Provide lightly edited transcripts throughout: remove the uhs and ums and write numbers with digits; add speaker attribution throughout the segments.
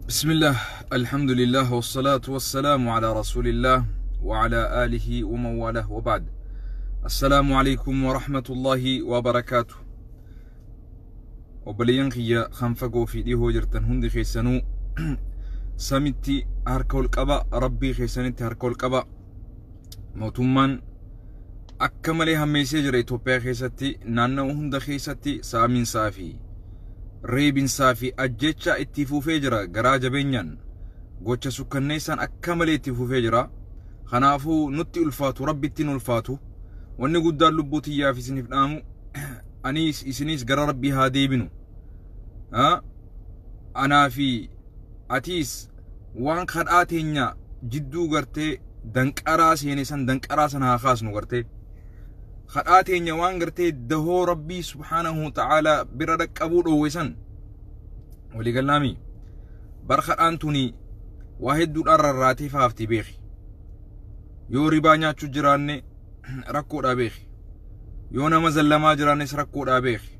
Speaker 1: بسم الله، الحمد لله، والصلاة والسلام على رسول الله وعلى آله ومن والاه، وبعد، السلام عليكم ورحمة الله وبركاته. Obboleeyyan kiyya kan fagoo fi dhihoo jirtan hundi keessanuu, samitti harka ol qaba, Rabbii keessanitti harka ol qaba. Mootummaan akka malee hammeessee jira. Itoophiyaa keessatti naannoo hunda keessatti saaminsaa fi reebinsaa fi ajjecha itti fufee jira. Garaa jabeenyaan, gocha sukkanneessaan akka malee itti fufee jira. Kanaafuu nutti ulfaatu, Rabbittiin ulfaatu. Wanni guddaan lubbuu tiyyaaf isiniif dhaamu, anis isinis gara Rabbii haa deebinu. Anaa fi atiis waan kadhaa teenya jidduu gartee danqaraa seene san, danqaraa sana haa kaasnu. Gartee kadhaa teenya waan gartee dahoo Rabbii subhaanahu ta'aalaa bira dhaqqabuu dhoowwe san waliigallaami. Bar kadhaan tuni waa hedduudhaan rarraatee faafti, beeki. Yoo ribaa nyaachuu jiraanne rakkoodhaa beeki. Yoo nama zallamaa jiraannes rakkoodhaa beeki.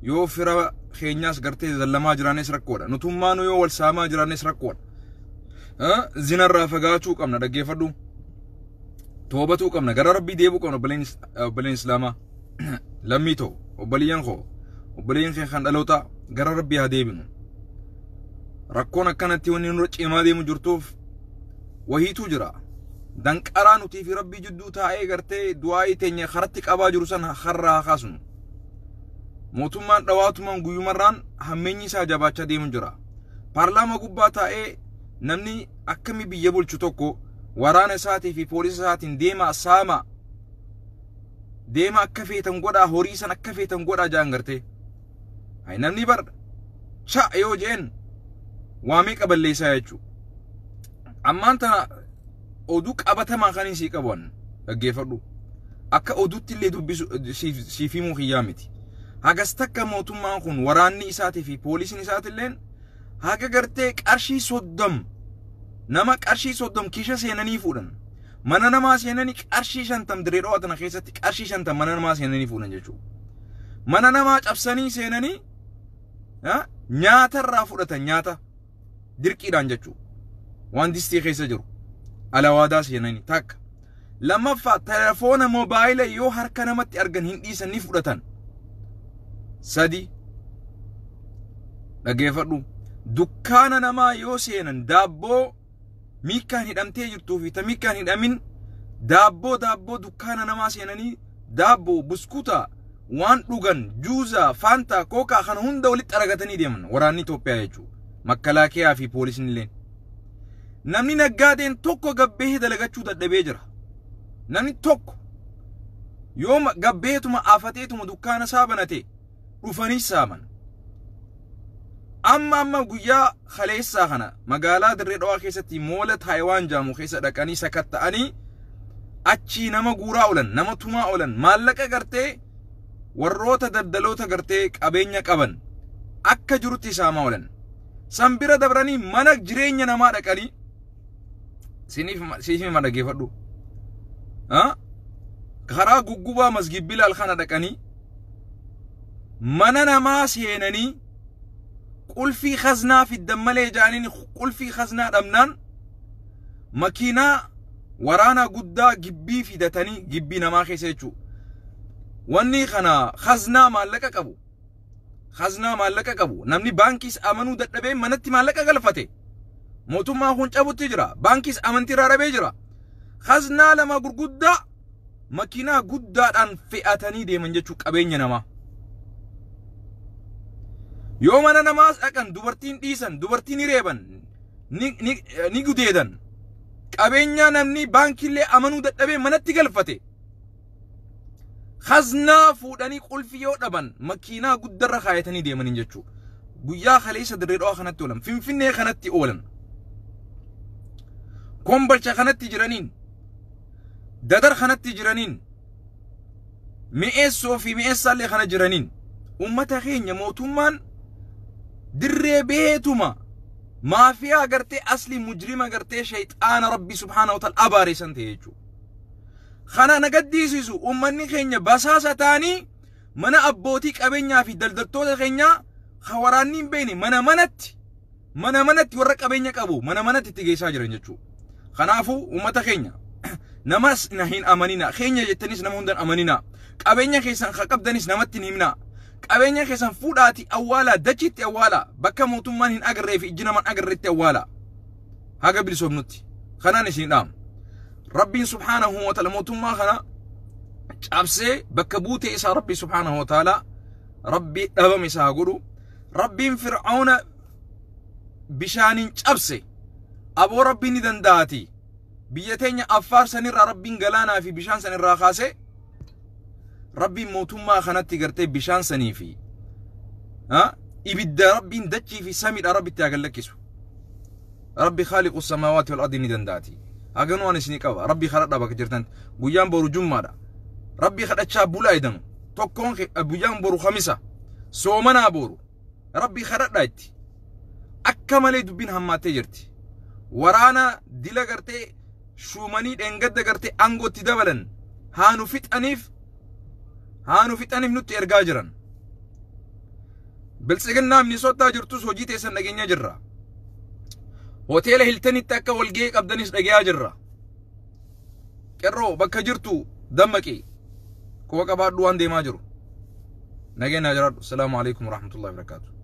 Speaker 1: Yoo fira keenyaas gartee zallamaa jiraannes rakkoodha. Nutummaanu yoo wal saamaa jiraannes rakkoodha. Zinarraa fagaachuu qabna, dhaggeeffadhu. Toobatuu qabna, gara Rabbii deebuu qabna. Obboleen Islaamaa, lammii ta'u, obboleeyyan koo, obboleeyyan kee kan dhalootaa, gara Rabbii haa deebinu. Rakkoon akkanatti wanni nurra cimaa deemu jirtuuf wahiitu jira. Danqaraa nutii fi Rabbii jidduu taa'ee gartee du'aa'ii teenya karatti qabaa jiru san harraa haa kaasnu. Mootummaan dhawaatumaan guyyumarraan hammeenyi isaa jabaachaa deemu jira. Paarlaamaa gubbaa taa'ee namni akkami biyya bulchu tokko waraana isaatii fi poolisa isaatiin deema, saama, deema, akka feetan godhaa, horii san akka feetan godhaa jaan gartee. Hay, namni bar cha yoo jeen waa meeqa balleessaa jechuudha. Ammaan tana oduu qabatamaa kan isii qaban dhaggeeffadhu. Akka oduutti illee dubbisu siif himuu kiyyaa miti. Hagas takka mootummaan kun, waraanni isaatii fi poolisiin isaatilleen haga gartee qarshii 30, nama qarshii 30 kiisha seenanii fuudhan. Mana namaa seenanii qarshii 50, Dirree Dhawaa tana keessatti qarshii 50 mana namaa seenanii fuudhan jechuudha. Mana namaa cabsanii seenanii nyaata irraa fudhatan, nyaata dirqiidhaan jechuudha. Waan distii keessa jiru. Alawaadaa seenanii takka. Lammaffaa, telefoona moobaayila yoo harka namatti argan hin dhiisan, ni fudhatan. Sadi, dhaggeeffadhu. Dukkaana namaa yoo seenan daabboo miikkaan hidhamtee jirtuu fi ta miikkaan hidhamin, daabboo dukkaana namaa seenanii daabboo, buskuta, waan dhugan, juuza, Faantaa, Kookaa kana hunda walitti aragatanii deeman waraanni Itoophiyaa jechuudha. Makalaakiyaa fi poolisiin illee. Namni naggaadeen tokko gabbee dalagachuu dadhabee jira. Namni tokko yoo gabbeetuma afateetuma dukkaana isaa banate dhufanii saaman. Amma guyyaa kaleessaa kana magaalaa Dirree Dhawaa keessatti moola Taayiwaan jaamu keessa dhaqanii sakatta'anii achii nama guuraa oolan, nama tumaa oolan, maallaqa gartee warroota daldaloota gartee qabeenya qaban akka jirutti saamaa oolan. San bira dabranii mana jireenya namaa dhaqanii, siif hima, dhaggeeffadhu. Karaa guggubaa Masgid Bilaal kana dhaqanii mana namaa seenanii qulfii khaznaa fiddan malee jaaniin. Qulfii khaznaa dhabnaan makiinaa waraanaa guddaa gibbii fidatanii gibbii namaa keessa jechuudha. Wanni kana khaznaa maallaqa qabu. Khaznaa maallaqa qabu. Namni baankiis amanuu dadhabee manatti maallaqa galfate. Mootummaan kun cabutti jira. Baankiis amantii irraa dhabee jira. Khaznaa lama gurguddaa makiinaa guddaadhaan fe'atanii deeman jechuu, qabeenya namaa. Yoo mana namaas dhaqan dubartiin dhiisan, dubartii ni reeban, ni gudeedan. Qabeenya namni baankiillee amanuu dadhabee manatti galfate. Khaznaa fuudhanii qulfii yoo dhaban makiinaa guddarra kaayatanii deemanii jechuudha. Guyyaa kaleessa Dirree Dhawaa kanatti oolan, Finfinnee kanatti oolan. Kombalcha kanatti jiraniin, Dadar kanatti jiraniin, Mi'eessoo fi Mi'eessaallee kana jiraniin, uummata keenya mootummaan dirree beetuma maafiyaa gartee asli mujrima gartee shayxaana Rabbi subhaanahu wa ta'ala abaare san ta'e jechuudha. Kana na gaddisiisu, uummanni keenya basaasa ta'anii mana abbootii qabeenyaa fi daldaltoota keenyaa ka waraanni hin beekne mana manatti Mana manatti warra qabeenya qabu mana manatti itti geessaa jiran jechuudha. Kanaafuu uummata keenya, namas na hin amanina. Keenya jettanis nama hundan amanina. Qabeenya keessan ka qabdanis namatti hin himina. Qabeenya keessan fuudhaati awwaalaa, dachiitti awwaalaa, bakka mootummaan hin agarree fi ijji namaan agarreetti awwaalaa. Haga bilisoomnutti. Kanaan isin dhaamu. Rabbiin subhaanahu wa ta'ala mootummaa kana cabsee bakka buutee isaa Rabbi subhaanahu wa ta'ala Rabbi dhabame isaa godhu. Rabbiin Fir'auna bishaaniin cabse. Aboo, Rabbiin ni danda'ati. Biyya teenya Affaar sanirraa Rabbiin galaanaa fi bishaan sanirraa kaasee, Rabbiin mootummaa kanatti gartee bishaan sanii fi ibidda Rabbiin dachii fi samiidha Rabbitti haa gallakkisu. Rabbi khaaliqu samaawaati wal ardi ni danda'ati. Haganuu waan isinii qaba. Rabbi kadhadhaa bakka jirtan. Guyyaan boru jummaadha. Rabbi kadhachaa bulaa edanu. Tokkoon guyyaan boru Kamisa. Soomanaa boru. Rabbi kadhadhaa itti. Akka malee dubbiin hammaattee jirti. Waraana dila gartee shuumanii dheengadda gartee aangootti dabalan haa nu fixaniif nutti ergaa jiran. Biltsiginnaa Minisootaa jirtus hojii teessan dhageenya jirra. Hoteela Hiltanitti akka walgahii qabdanis dhagayaa jirra. Qerroo, bakka jirtu dammaqi. Quba qabaadhu waan deemaa jiru. Nageenya jiraadhu. Salaamu alaikum warahmatullahi wabarakatuh.